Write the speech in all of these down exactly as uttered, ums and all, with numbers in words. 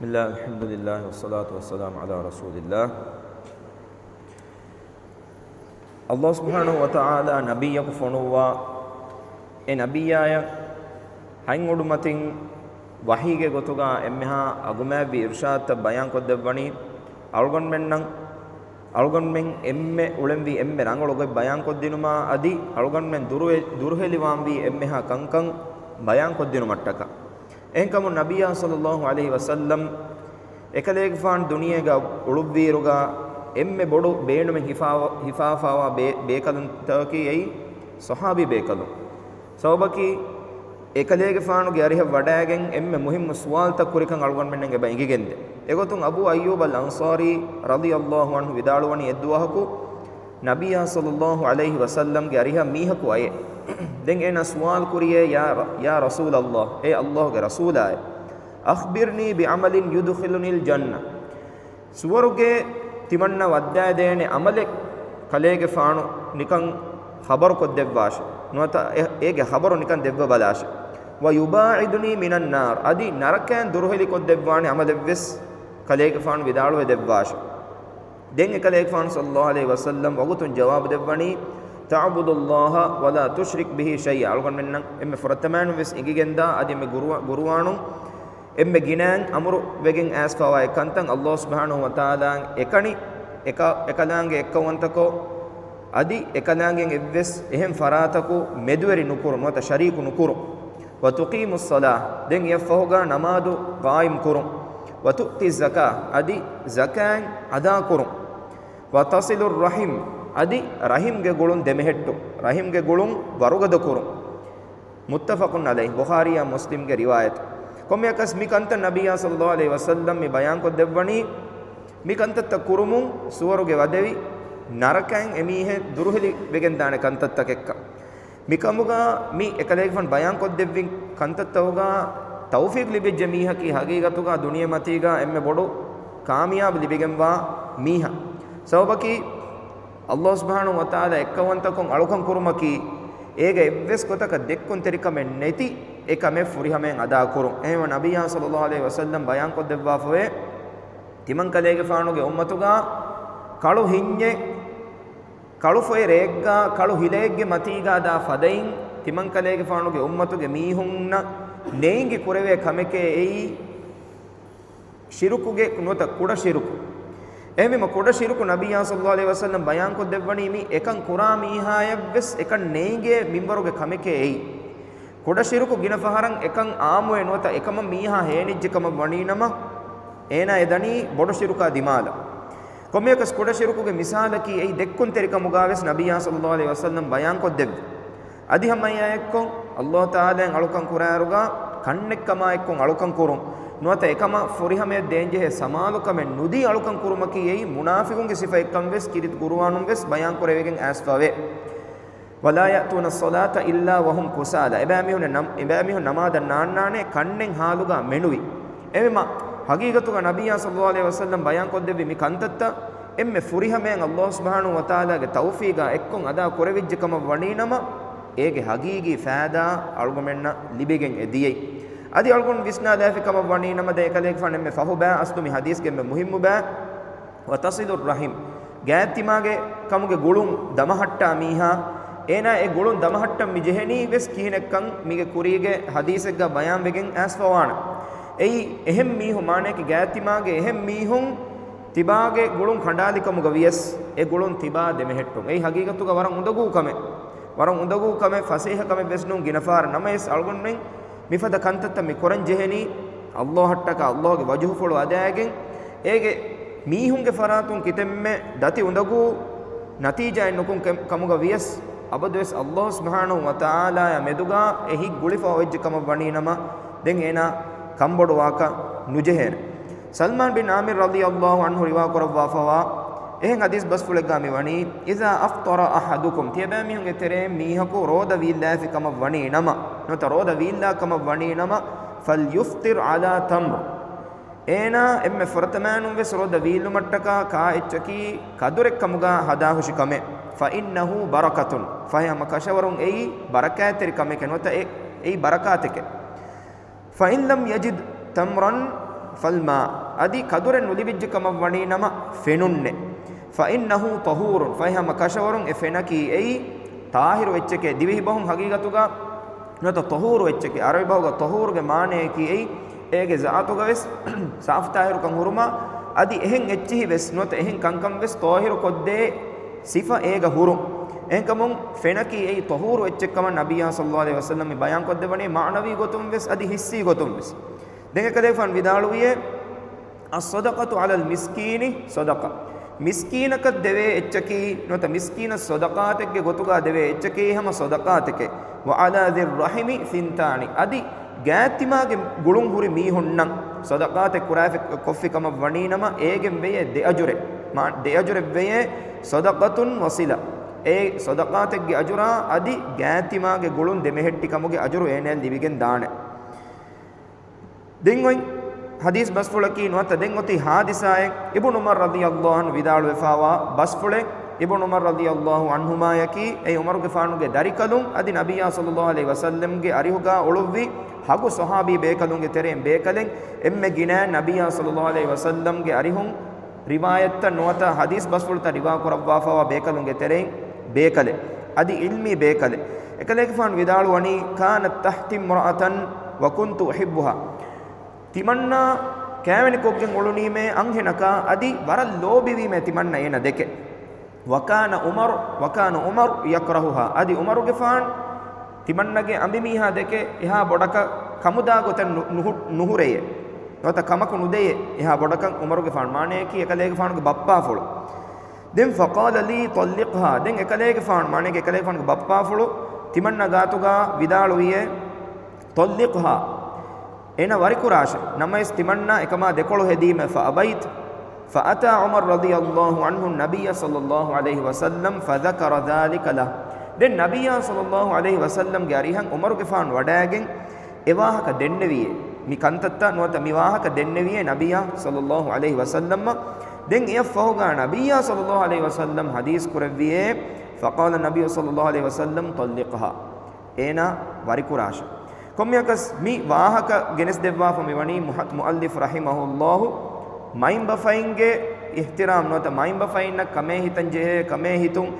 بسم الله، الحمد لله، والصلاة والسلام على رسول الله. ﷲ ސުބްޙާނަހޫ ވަތަޢާލާ ނަބިއްޔަކު ފޮނުއްވާ، އެ ނަބިއްޔާޔަށް ހަތް އުޑުމަތިން ވަޙީގެ ގޮތުގަ އެންމެހާ އަގުމާތްވި އިރުޝާދުތައް ބަޔާންކޮށްދެއްވަނީ، އަޅުގަނޑުމެންނަށް، އަޅުގަނޑުމެން އެންމެ އުޅެންވީ އެންމެ ރަނގަޅު ގޮތް ބަޔާންކޮށްދިނުމާ އަދި އަޅުގަނޑުމެން ދުރުހެ-، ދުރުހެލިވާންވީ އެންމެހާ ކަންކަން ބަޔާންކޮށްދިނުމަށްޓަކާ. އެހެންކަމުން ނަބިއްޔާ ޞައްލައްލާހު ޢަލައިހި ވަސައްލަމް އެކަލޭގެފާނު ދުނިޔޭގަ އުޅުއްވިއިރުގަ އެންމެ ބޮޑު ބޭނުމެއް ހިފާ-، ހިފާފާވާ ބޭ-، ބޭކަލުންތަކަކީ އެއީ ޞަޙާބީ ބޭކަލުން. ސަބަބަކީ އެކަލޭގެފާނުގެ އަރިހަށް ވަޑައިގެން އެންމެ މުހިއްމު ސުވާލުތައް ކުރިކަން އަޅުގަނޑުމެންނަށް އެބަ އެނގިގެންދޭ. އެގޮތުން އަބޫ އައްޔޫބް އަލް އަންޞާރީ ރަޟިޔައްލާހު ޢަންހު ވިދާޅުވަނީ އެއްދުވަހަކު ނަބިއްޔާ ޞައްލައްލާހު ޢަލައިހި ވަސައްލަމްގެ އަރިހަށް މީހަކު އައޭ. ދެން އޭނާ ސުވާލު ކުރިޔޭ، ޔާ ރަ-، ޔާ ރަސޫލައްލާހް، އޭ ﷲގެ ރަސޫލާއޭ، أخبرني بعمل يدخلني الجنة. ސުވަރުގެ ތިމަންނަ ވައްދާދޭނެ ޢަމަލެއް ކަލޭގެފާނު ނިކަން ޚަބަރުކޮށްދެއްވާށެ. ނުވަތަ އެ-، އޭގެ ޚަބަރު ނިކަން ދެއްވަބަލާށެ. ويباعدني من النار، އަދި ނަރަކައިން ދުރުހެލިކޮށްދެއްވާނެ ޢަމަލެއްވެސް ކަލޭގެފާނު ވިދާޅުވެދެއްވާށެ. ދެން އެކަލޭގެފާނު ޞައްލައްލާހު ޢަލައިހި ވަސައްލަމް ވަގުތުން ޖަވާބު ދެއްވަނީ، تعبد الله ولا تشرك به شيئا. އަޅުގަނޑުމެންނަށް އެންމެ ފުރަތަމައިން ވެސް އެނގިގެންދާ އަދި އެންމެ ގުރުވާ-، ގުރުވާނުން އެންމެ ގިނައިން އަމުރު ވެގެން އައިސްފަވާ އެއް ކަންތައް ﷲ ސުބްޙާނަހޫ ވަތަޢާލާ އެކަނި އެކަ-، އެކަލާނގެ އެއްކައުވަންތަކޮށް، އަދި އެކަލާނގެ އެއްވެސް އެހެން ފަރާތަކު މެދުވެރި ނުކުރުން، ނުވަތަ ޝަރީކު ނުކުރުން. وتقيم الصلاة، ދެން އެއަށްފަހުގަ ނަމާދު ޤާއިމް ކުރުން. وتؤتي الزكاة، އަދި ޒަކާތް އަދާ ކުރުން. وتصل الرحم، އަދި ރަޙިމްގެ ގުޅުން ދެމެހެއްޓުން، ރަޙިމްގެ ގުޅުން ވަރުގަދަ ކުރުން. متفق عليه، ބުޚާރީއާ މުސްލިމްގެ ރިވާޔަތު. ކޮންމެއަކަސް މި ކަންތައް ނަބިއްޔާ ޞައްލައްލާހު ޢަލައިހި ވަސައްލަމް މި ބަޔާންކޮށްދެއްވަނީ، މި ކަންތައްތައް ކުރުމުން ސުވަރުގެ ވަދެވި، ނަރަކައިން އެމީހެއް ދުރުހެލި ވެގެންދާނެ ކަންތައްތަކެއްކަން. މިކަމުގަ މި އެކަލޭގެފާނު ބަޔާންކޮށްދެއްވި ކަންތައްތަކުގަ ތައުފީޤް ލިބިއްޖެ މީހަކީ ހަގީގަތުގަ ދުނިޔެމަތީގަ އެންމެ ބޮޑު ކާމިޔާބު ލިބިގެންވާ މީހާ. ސަބަބަކީ ﷲ ސުބްޙާނަހޫ ވަތަޢާލާ އެއްކައުވަންތަކޮށް އަޅުކަން ކުރުމަކީ، އޭގަ އެއްވެސް ގޮތަކަށް ދެއްކުންތެރިކަމެއް ނެތި އެ ކަމެއް ފުރިހަމައިން އަދާކުރުން. އެހެންވެ ނަބިއްޔާ ޞައްލައްލާހު ޢަލައިހި ވަސައްލަމް ބަޔާންކޮށްދެއްވާފަވޭ، ތިމަންކަލޭގެފާނުގެ އުއްމަތުގަ ކަޅު ހިންޏެއް، ކަޅު ފޮއެއް ރެއެއްގަ ކަޅު ހިލައެއްގެ މަތީގަ ދާ ފަދައިން، ތިމަންކަލޭގެފާނުގެ އުއްމަތުގެ މީހުންނަށް ނޭނގި ކުރެވޭ ކަމެކޭ އެއީ، ޝިރުކުގެ ނުވަތަ ކުޑަ ޝިރުކު. އެހެންވީމަ ކުޑަ ޝިރުކު ނަބިއްޔާ ޞައްލައްލާހު ޢަލައިހި ވަސައްލަމް ބަޔާންކޮށްދެއްވަނީ މި އެކަން ކުރާ މީހާޔަށްވެސް އެކަން ނޭނގޭ މިންވަރުގެ ކަމެކޭ އެއީ. ކުޑަ ޝިރުކު ގިނަ ފަހަރަށް އެކަން އާއްމުވެ ނުވަތަ އެކަމަށް މީހާ ހޭނިއްޖެ ކަމަށް ވަނީނަމަ، އޭނާ އެ ދަނީ ބޮޑު ޝިރުކާ ދިމާލަށް. ކޮންމެއަކަސް ކުޑަ ޝިރުކުގެ މިސާލަކީ އެއީ ދެއްކުންތެރިކަމުގަ ވެސް ނަބިއްޔާ ޞައްލައްލާހު ޢަލައިހި ވަސައްލަމް ބަޔާންކޮށްދެއްވި. އަދި ހަމައެއާއެއްކޮށް، ﷲ ތަޢާލާއިން އަޅުކަން ކުރާއިރުގަ ކަންނެއްކަމާއެއްކޮށް އަޅުކަން ކުރުން، ނުވަތަ އެކަމަށް ފުރިހަމަޔަށް ދޭންޖެހޭ ސަމާލުކަމެއް ނުދީ އަޅުކަން ކުރުމަކީ އެއީ މުނާފިޤުންގެ ސިފައެއްކަން ވެސް ކީރިތި ޤުރުއާނުން ވެސް ބަޔާން ކުރެވިގެން އައިސްފަވޭ. ولا يأتون الصلاة إلا وهم كسالى. އެބައިމީހުން ނަމް-، އެބައިމީހުން ނަމާދަށް ނާންނާނެ ކަންނެން ހާލުގަ މެނުވި. އެވެމަ، ހަގީގަތުގަ ނަބިއްޔާ ޞައްލައްލާހު ޢަލައިހި ވަސައްލަމް ބަޔާންކޮށްދެއްވި މި ކަންތައްތައް އެންމެ ފުރިހަމައިން ﷲ ސުބްޙާނަހޫ ވަތަޢާލާގެ ތައުފީޤާ އެއްކޮށް އަދާ ކުރެވިއްޖެ ކަމަށް ވަނީނަމަ، އޭގެ ހަގީގީ ފައިދާ އަޅުގަމެންނަށް ލިބިގެން އެ ދިޔައީ. އަދި އަޅުގަނޑު ވިސްނާލާފި ކަމަށް ވަނީނަމަ، ދެން އެކަލޭގެފާނު އެންމެ ފަހު ބައި އަސްލު މި ހަދީސްގެ އެންމެ މުހިއްމު ބައި، وتصل الرحم، ގާތްތިމާގެ ކަމުގެ ގުޅުން ދަމަހައްޓާ މީހާ، އޭނާ އެ ގުޅުން ދަމަހައްޓަން މި ޖެހެނީ ވެސް ކިހިނެއްކަން މީގެ ކުރީގެ ހަދީސެއްގަ ބަޔާންވެގެން އައިސްފަވާނެ. އެއީ އެހެން މީހުން، މާނައަކީ ގާތްތިމާގެ އެހެން މީހުން ތިބާގެ ގުޅުން ކަނޑާލިކަމުގަ ވިޔަސް އެ ގުޅުން ތިބާ ދެމެހެއްޓުން. އެއީ ހަގީގަތުގަ ވަރަށް އުނދަގޫ ކަމެއް. ވަރަށް އުނދަގޫ ކަމެއް، ފަސޭހަ ކަމެއް ވެސް ނޫން ގިނަ ފަހަރަށް. ނަމަވެސް އަޅުގަނޑުމެން މިފަދަ ކަންތައްތައް މި ކުރަން ޖެހެނީ، ﷲ އަށްޓަކާ ﷲގެ ވަޖުހުފުޅު އަދާގެން، އޭގެ މީހުންގެ ފަރާތުން ކިތަންމެ ދަތި އުނދަގޫ ނަތީޖާއެއް ނުކުން ކެ-، ކަމުގަ ވިޔަސް، އަބަދުވެސް ﷲ ސުބްޙާނަހޫ ވަތަޢާލާޔާ މެދުގަ އެ ހިތް ގުޅިފަ އޮވެއްޖެ ކަމަށް ވަނީ ނަމަ، ދެން އޭނާ ކަންބޮޑުވާކަށް ނުޖެހޭނެ. ސަލްމާން ބިން ޢާމިރު ރަޟިޔަﷲ ޢަންހު ރިވާ ކުރައްވާފަވާ އެހެން ހަދީސް ބަސްފުޅެއްގަ މި ވަނީ، إذا أفطر أحدكم، ތިޔަބައިމީހުންގެ ތެރެއިން މީހަކު ރޯދަ ވީއްލާފި ކަމަށް ވަނީ ނަމަ، ނުވަތަ ރޯދަ ވީއްލާ ކަމަށް ވަނީ ނަމަ، فليفطر على تمر، އޭނާ އެންމެ ފުރަތަމައިނުން ވެސް ރޯދަ ވީއްލުމަށްޓަކާ ކާ އެއްޗަކީ ކަދުރެއް ކަމުގަ ހަދާހުށި ކަމެއް. فإنه بركة، ފަހެ ހަމަ ކަށަވަރުން އެއީ ބަރަކާތްތެރި ކަމެކޭ، ނުވަތަ އެ-، އެއީ ބަރަކާތެކޭ. فإن لم يجد تمرا ފަލްމާ، އަދި ކަދުރެއް ނުލިބިއްޖެ ކަމަށް ވަނީ ނަމަ ފެނުންނެއް، ފައިންނަހޫ ޠަހޫރުން، ފަހެ ހަމަ ކަށަވަރުން އެ ފެނަކީ އެއީ ޠާހިރު އެއްޗެކޭ. ދިވެހި ބަހުން ހަގީގަތުގަ ނުވަތަ ޠަހޫރު އެއްޗެކޭ. ޢަރަބި ބަހުގަ ޠަހޫރުގެ މާނަޔަކީ އެއީ އޭގެ ޒާތުގަވެސް ސާފުތާހިރުކަން ހުރުމާ، އަދި އެހެން އެއްޗިހިވެސް ނުވަތަ އެހެން ކަންކަންވެސް ޠާހިރު ކޮށްދޭ ސިފަ އޭގަ ހުރުން. އެހެންކަމުން ފެނަކީ އެއީ ޠަހޫރު އެއްޗެއްކަމަށް ނަބިއްޔާ ޞައްލައްލާހު ޢަލައިހި ވަސައްލަމް މި ބަޔާންކޮށްދެއްވަނީ މާނަވީ ގޮތުންވެސް އަދި ޙިއްސީ ގޮތުންވެސް. ދެން އެކަލޭގެފާނު ވިދާޅުވިއޭ، الصدقة على المسكين صدقة. މިސްކީނަކަށް ދެވޭ އެއްޗަކީ، ނުވަތަ މިސްކީނަށް ޞަދަޤާތެއްގެ ގޮތުގަ ދެވޭ އެއްޗަކީ ހަމަ ޞަދަޤާތެކޭ. وعلى ذي الرحم ثنتان. އަދި ގާތްތިމާގެ ގުޅުން ހުރި މީހުންނަށް ޞަދަޤާތެއް ކުރާފި ކޮށްފި ކަމަށް ވަނީ ނަމަ އޭގެން ވެޔޭ ދެ އަޖުރެއް. މާ، ދެ އަޖުރެއް ވެޔޭ صدقة وصلة. އެ ޞަދަޤާތެއްގެ އަޖުރާ އަދި ގާތްތިމާގެ ގުޅުން ދެމެހެއްޓި ކަމުގެ އަޖުރު އޭނަޔަށް ލިބިގެން ދާނެ. ދެން އޮތް ޙަދީޘް ބަސްފުޅަކީ ނުވަތަ ދެން އޮތީ ޙާދިސާއެއް. އިބުނު ޢުމަރު ރަޟިޔަﷲ ޢަންހު ވިދާޅުވެފާވާ ބަސްފުޅެއް. އިބުނު ޢުމަރު ރަޟިޔަﷲ ޢަންހުމާޔަކީ އެ ޢުމަރުގެފާނުގެ ދަރިކަލުން އަދި ނަބިއްޔާ ޞައްލައްލާހު ޢަލައިހި ވަސައްލަމްގެ އަރިހުގަ އުޅުއްވި ހަގު ޞަޙާބީ ބޭކަލުންގެ ތެރެއިން ބޭކަލެއް. އެންމެ ގިނަ ނަބިއްޔާ ޞައްލައްލާހު ޢަލައިހި ވަސައްލަމްގެ އަރިހުން ރިވާޔަތްތައް ނުވަތަ ޙަދީޘް ބަސްފުޅުތައް ރިވާ ކުރައްވާފައިވާ ބޭކަލުންގެ ތެރެއިން ބޭކަލެއް. އަދި ޢިލްމީ ބޭކަލެއް. އެކަލޭގެފާނު ވިދާޅުވަނީ، كانت تحتي امرأة وكنت أحبها. ތިމަންނާ ކާވެނިކޮށްގެން އުޅުނީމޭ އަންހެނަކާ އަދި ވަރަށް ލޯބިވީމޭ ތިމަންނަ އޭނަ ދެކެ. وكان عمر، وكان عمر يكرهها. އަދި ޢުމަރުގެފާނު ތިމަންނަގެ އަނބިމީހާ ދެކެ އެހާ ބޮޑަކަށް ކަމުދާ ގޮތެއް ނު-، ނުހު-، ނުހުރެޔޭ. ނުވަތަ ކަމަކު ނުދެޔޭ އެހާ ބޮޑަކަށް ޢުމަރުގެފާނު. މާނަޔަކީ އެކަލޭގެފާނުގެ ބައްޕާފުޅު. ދެން فقال لي طلقها. ދެން އެކަލޭގެފާނު، މާނަޔަކީ އެކަލޭގެފާނުގެ ބައްޕާފުޅު ތިމަންނަ ގާތުގަ ވިދާޅުވިއޭ، طلقها. އޭނަ ވަރިކުރާށޭ. ނަމަވެސް ތިމަންނަ އެކަމާ ދެކޮޅު ހެދީމަ، فأبيت. فأتى عمر رضي الله عنه النبي صلى الله عليه وسلم فذكر ذلك له. ދެން ނަބިއްޔާ ޞައްލައްލާހު ޢަލައިހި ވަސައްލަމްގެ އަރިހަށް ޢުމަރުގެފާނު ވަޑައިގެން އެ ވާހަކަ ދެންނެވިއޭ. މި ކަންތައްތައް ނުވަތަ މި ވާހަކަ ދެންނެވިއޭ ނަބިއްޔާ ޞައްލައްލާހު ޢަލައިހި ވަސައްލަމަށް. ދެން އެއަށްފަހުގަ ނަބިއްޔާ ޞައްލައްލާހު ޢަލައިހި ވަސައްލަމް ޙަދީޘް ކުރެއްވިއޭ، فقال النبي صلى الله عليه وسلم طلقها. އޭނާ ވަރިކުރާށޭ. ކޮންމެއަކަސް މި ވާހަކަ ގެނެސްދެއްވާފަ މިވަނީ މުހަ-، މުއައްލިފު ރަޙިމަހުﷲ މައިންބަފައިންގެ އިޙްތިރާމް ނުވަތަ މައިންބަފައިންނަށް ކަމޭހިތަން ޖެހޭ ކަމޭހިތުން،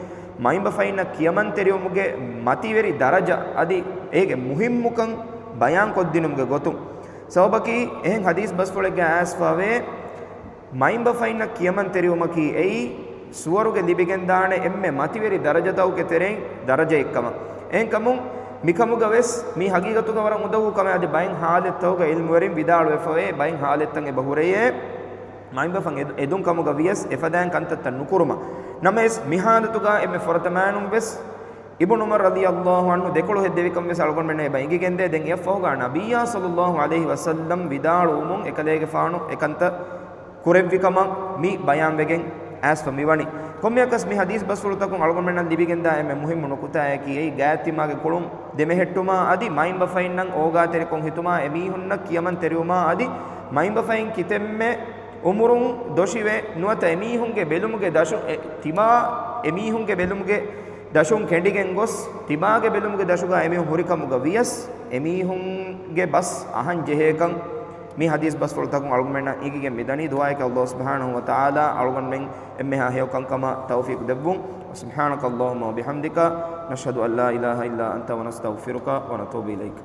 މައިންބަފައިންނަށް ކިޔަމަންތެރިވުމުގެ މަތިވެރި ދަރަޖަ އަދި އޭގެ މުހިއްމުކަން ބަޔާންކޮށްދިނުމުގެ ގޮތުން. ސަބަބަކީ އެހެން ޙަދީޘް ބަސްފުޅެއްގަ އައިސްފަވޭ، މައިންބަފައިންނަށް ކިޔަމަންތެރިވުމަކީ އެއީ، ސުވަރުގެ ލިބިގެންދާނެ އެންމެ މަތިވެރި ދަރަޖަތަކުގެ ތެރެއިން ދަރަޖައެއްކަމަށް. އެހެންކަމުން، މިކަމުގަވެސް މީ ޙަޤީޤަތުގަ ވަރަށް އުނދަގޫ ކަމެއް. އަދި ބައެއް ޙާލަތްތަކުގަ ޢިލްމުވެރިން ވިދާޅުވެފަވޭ، ބައެއް ޙާލަތްތައް އެބަ ހުރެޔޭ، މައިންބަފަން އެދު-، އެދުން ކަމުގަ ވިޔަސް އެފަދައިން ކަންތައްތައް ނުކުރުމަށް. ނަމަވެސް، މި ޙާލަތުގަ އެންމެ ފުރަތަމައިނުން ވެސް، އިބުނު ޢުމަރު ރަޟިޔަﷲ ޢަންހު ދެކޮޅު ހެއްދެވިކަން ވެސް އަޅުގަނޑުމެންނަށް އެބަ އެނގިގެންދޭ. ދެން އެއަށްފަހުގަ ނަބިއްޔާ ޞައްލައްލާހު ޢަލައިހި ވަސައްލަމް ވިދާޅުވުމުން އެކަލޭގެފާނު އެކަންތައް ކުރެއްވިކަމަށް މި ބަޔާންވެގެން އައިސްފަ މިވަނީ. ކޮންމެއަކަސް މި ޙަދީޘް ބަސްފުޅުތަކުން އަޅުގަނޑުމެންނަށް ލިބިގެންދާ އެންމެ މުހިއްމު ނުކުތާއަކީ އެއީ ގާތްތިމާގެ ކުޅުން ދެމެހެއްޓުމާ އަދި މައިންބަފައިންނަށް އޯގާތެރިކޮށް ހިތުމާ އެމީހުންނަށް ކިޔަމަންތެރިވުމާ އަދި މައިންބަފައިން ކިތަންމެ އުމުރުން ދޮށިވެ ނުވަތަ އެމީހުންގެ ބެލުމުގެ ދަށު، އެ، ތިބާ އެމީހުންގެ ބެލުމުގެ ދަށުން ކެނޑިގެން ގޮސް، ތިބާގެ ބެލުމުގެ ދަށުގަ އެމީހުން ހުރިކަމުގަ ވިޔަސް، އެމީހުންގެ ބަސް އަހަން ޖެހޭކަން މި ޙަދީޘް ބަސްފުޅުތަކުން އަޅުގަނޑުމެންނަށް އެނގިގެން މިދަނީ. ދުޢާއަކީ ﷲ ސުބްޙާނަހޫ ވަތަޢާލާ އަޅުގަނޑުމެން އެންމެހާ ހެޔޮ ކަންކަމަށް ތައުފީޤު ދެއްވުން. سبحانك اللهم وبحمدك، نشهد أن لا إله إلا أنت، ونستغفرك ونتوب إليك.